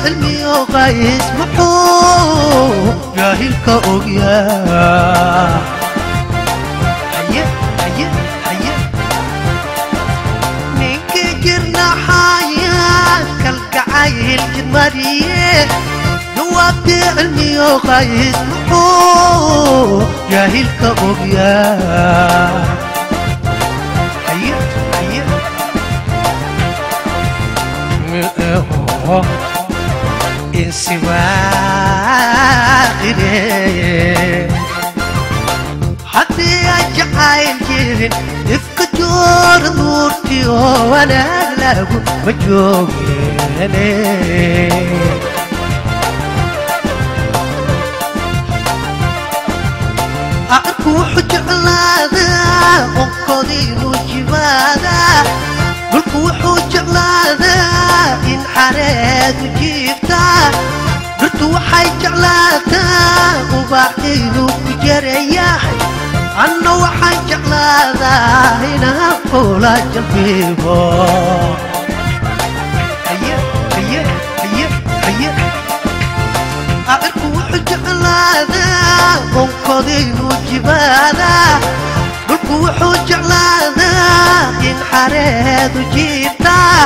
cilmiyo qays muxuu jaahilka ogyaa. Haye haye haye, ninkii jirnaxaya kalgacayl jidmariye, jawaabtii cilmiyo qays muxuu jaahilka ogyaa. Haye haye, insiwaaqire haddii ay jacayl jirin ifka joora nuurtiyo wanaag lagu ma joogeene. Arku wuxuu jeclaadaa qonkoodiinuu jibaadaa, dhulku wuxuu jeclaadaa in xareedu jiiftaa, dhirtu waxay jeclaataa ubaxiinuu ku jarayahay, anna waxaan jeclaadaa inaan kula jalbibo. Haye haye haye haye, cirku wuxuu jeclaadaa qonkodiinuu jibaadaa, dhulku wuxuu jeclaadaa in xareedu jiiftaa,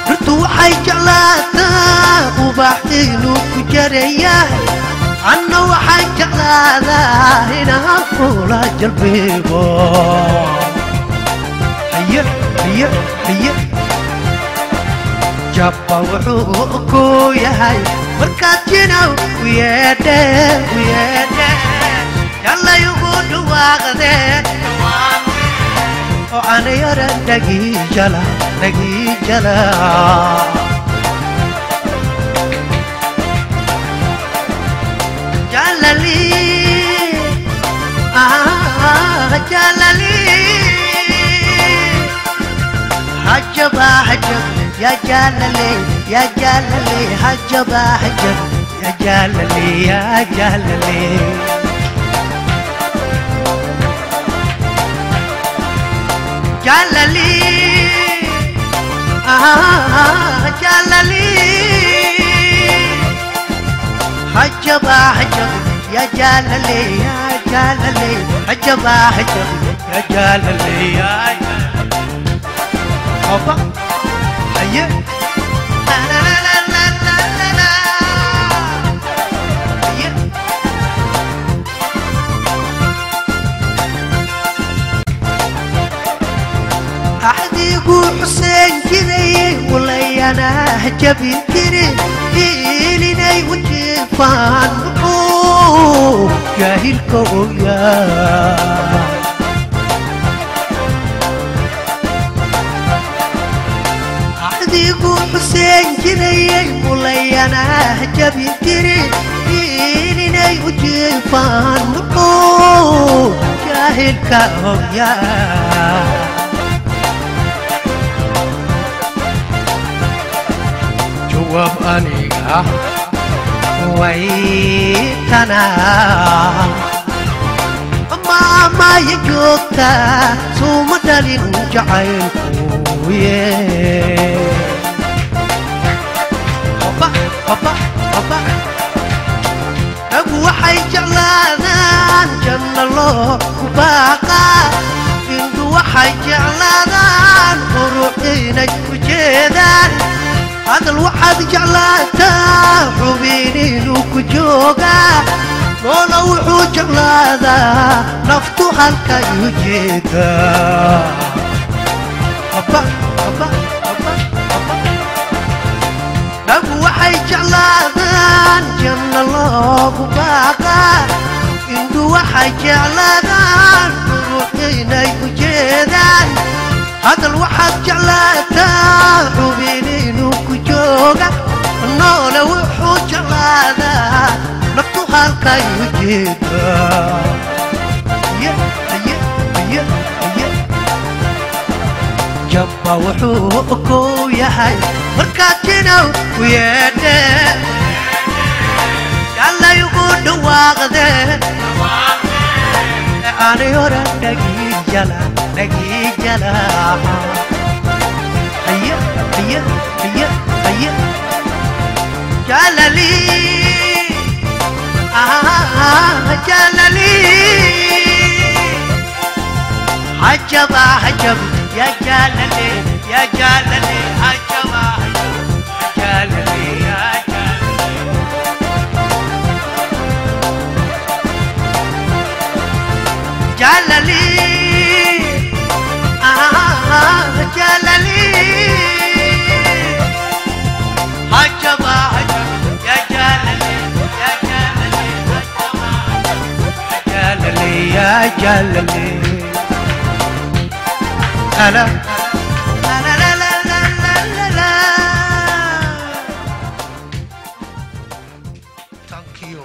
dhirtu waxay jeclaataa ubaxiinuu ku jarayahay, anna waxaan jeclaadaa inaan kula jalbibo. Haye haye haye, jabba wuxuu ku yahay markaad jinaw u yeedhe u yeedhe, yallay ugu dhawaaqdee oo ana yaran dhagijala dhagijala. Jalali ah jalali, hajaba hajab ya jalali ya jalali, hajaba hajab ya jalali ya jalali. Jalali ah jalali, hajaba hajab ya jalali ya jalali, hajaba hajab ya jalali ya haba. Haye la la la la la la la. Haye, axdigu xuseen jiray walayana jabin jirin ilinay wajiifaan muxuu jaahilka ogyaa. Axdigu xuseen jiray walayana jabin jirin ilinay wajiifaan muxuu jaahilka ogyaa. Jawaab aniga waytana maamaya joogtaa suuma dhalin jacaylkuye. Haba haba haba, dhagu waxay jeclaadaan janno loo ku baaqaa, indhu waxay jeclaadaan qurux inay ku jeedaan, hadal waxaad jeclaataa xubin inuu ku joogaa, noola wuxuu jeclaadaa naftu halkay u jeedaa. Haba haba haba haba, dhagu waxay jeclaadaan janno loogu baaqaa, indhu waxay jeclaadaan qurux inay u jeedaan, hadal waxaad jeclaataa xubin inuu ku jooga, noole wuxuu jeclaadaa naftu halkay u jeedaa. Haye haye haye haye, jabba wuxuu ku yahay markaad jinaw u yeedhe, yallay ugu dhawaaqdee ani oran dhagijala dhagijala. Haye haye haye haye, Jalali, ah Jalali, عجب عجب يا جلالي يا جلالي، عجب عجب يا جلالي يا جلالي، آه جلالي، عجب عجب يا جلالي يا جلالي، عجب عجب يا جلالي يا جلالي. ألا لا لا لا لا لا لا. Thank you.